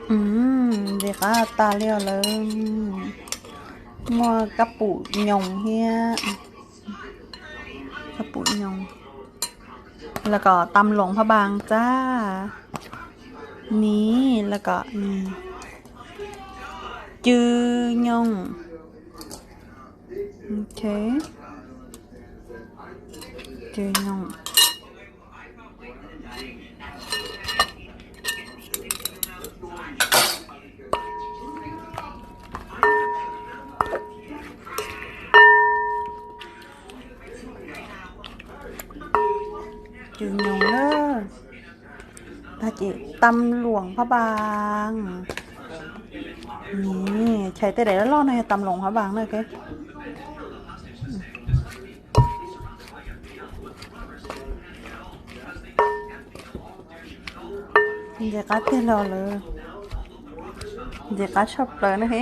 Ntxim qab tas li os lawm. Muaj kab pum nyoos thiab, kab pum nyoos, los kom tam loos phaj npaas txab, ni, los kom ni, cw nyoos, ok, cw nyoos. Cw nyoos na, tag ces tam loos phaj npaas. Ni, chais tej daim loj loj no yog tam loos phaj npaas na, ok. Ntxim qab tiag li lawm, ntxim qab tshaj plaws na he.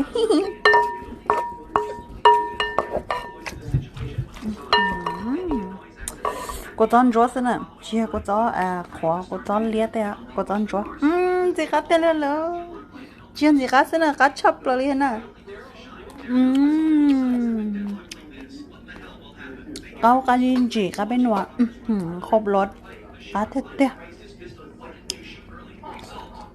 Kua txob ntsuab xwb na, tsis yog kua txob qhuav, kua txob liab tej, kua txob ntsuab. Ntxim qab tiag li lawm, tsis yog ntxim qab xwb na, qab tshaj plaws li na. Qaub qab zib ntsim qab peb nua, qhov los qab tiag tiag.